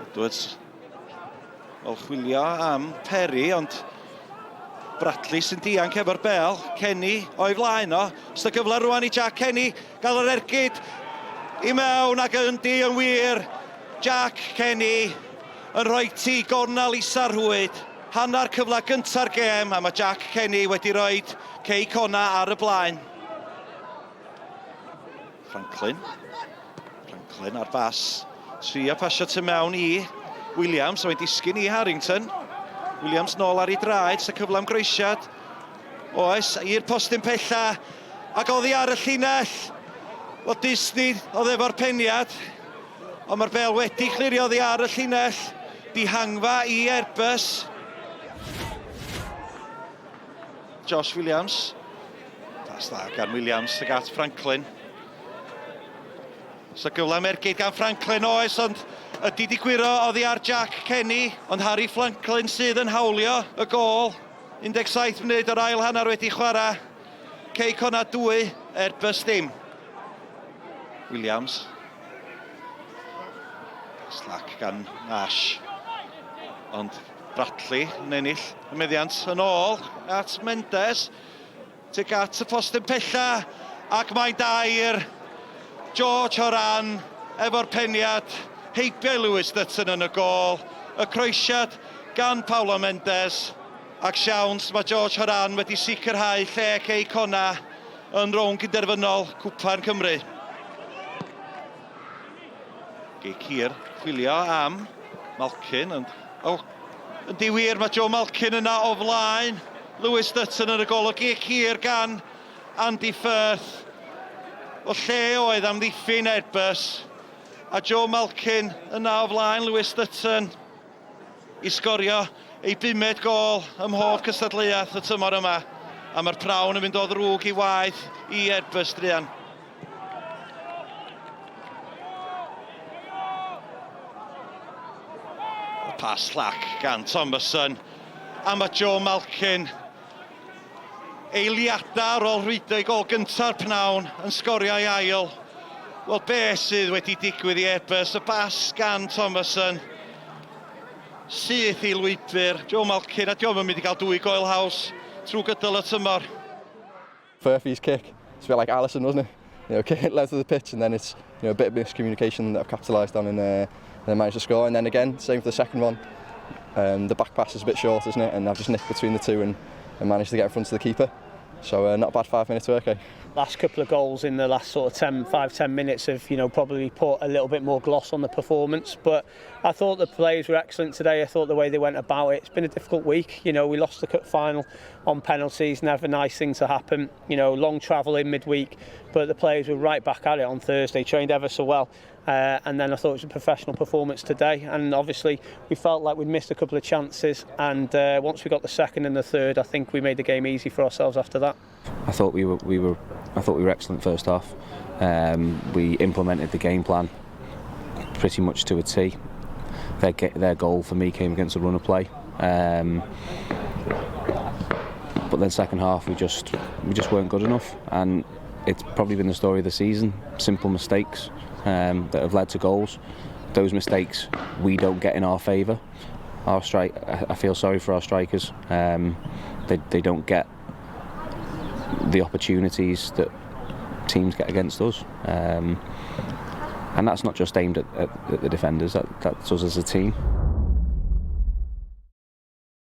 Edwards. Wel, chwilio am Perry, ond Bradley sy'n dianc efo'r bel. Kenny o'i flaen o. Sy'n gyfle rwan i Jack Kenny gael yr ergyd i mewn ac yndi yn wir. Jack Kenny yn rhoi ti gornel isa'r rhwyd. Hanner cyfle gynta'r gêm a mae Jack Kenny wedi rhoi Cei Connah ar y blaen. Franklin. Franklin ar bas. Trio pasio tu mewn i Williams, a mae'n disgyn i Harrington. Williams nôl ar ei draed, sy'n cyfle am groesiad. Oes, i'r postyn pella, ac oddi ar y llinell. Wel, Disney oedd efo'r peniad, ond mae'r bel wedi clirio oddi ar y llinell. Dihangfa i Airbus. Josh Williams. Pas dda gan Williams ag at Franklin. So gyfle am ergyd gan Franklin oes, ond ydy di gwyro oddi ar Jack Kenny, ond Harry Franklin sydd yn hawlio y gôl. 17 munud o'r ail hanner wedi chwarae. Cei Connah 2, Airbus dim. Williams. Slack gan Nash. Ond Bradley yn ennill y meddiant yn ôl at Mendes. Tuag at y postyn pella ac mae'n dair. George Horan efo'r peniad. Heibio i Lewis Dutton yn y gôl. Y croesiad gan Paulo Mendes. Ac siawns mae George Horan wedi sicrhau lle Cei Connah yn rownd gynderfynol Cwpan Cymru. Gic hir, chwilio am Malkin, ond... O, yndi wir, mae Joe Malkin yna o flaen Lewis Dutton yn y gol o gic hir gan Andy Firth. O lle oedd amddiffyn Airbus, a Joe Malkin yna o flaen Lewis Dutton i sgorio ei bumed gôl ym mhob cystadleuaeth y tymor yma. A mae'r prawn yn mynd o ddrwg i waeth i Airbus druan. Pas llac gan Thomason. A mae Joe Malkin eiliadau ar ôl rhwydo ei gol gynta'r pnawn yn sgorio ei ail. Wel, be sydd wedi digwydd i Airbus? Y bas gan Thomason. Syth i lwybr Joe Malkin, a diolch yn mynd i gael dwy goel haws trwy gydol y tymor. Furphy's kick. It's a bit like Alisson, wasn't it? You know, kick left of the pitch and then it's you know, a bit of miscommunication that I've capitalised on and, uh, and then managed to score. And then again, same for the second one. Um, the back pass is a bit short, isn't it? And I've just nicked between the two and, and managed to get in front of the keeper. So uh, not a bad five minutes work, eh? Last couple of goals in the last sort of 10, 5, 10 minutes have, you know, probably put a little bit more gloss on the performance. But I thought the players were excellent today. I thought the way they went about it, it's been a difficult week. You know, we lost the cup final on penalties, never nice thing to happen. You know, long travel in midweek, but the players were right back at it on Thursday, trained ever so well. Uh, and then I thought it was a professional performance today. And obviously, we felt like we'd missed a couple of chances. And uh, once we got the second and the third, I think we made the game easy for ourselves after that. I thought we were we were I thought we were excellent first half. Um, we implemented the game plan pretty much to a T. Their their goal for me came against a run of play. Um, but then second half we just we just weren't good enough, and it's probably been the story of the season. Simple mistakes um, that have led to goals. Those mistakes we don't get in our favour. Our strike, I feel sorry for our strikers. Um, they, they don't get the opportunities that teams get against us. Um, and that's not just aimed at, at, at the defenders, that, that's us as a team.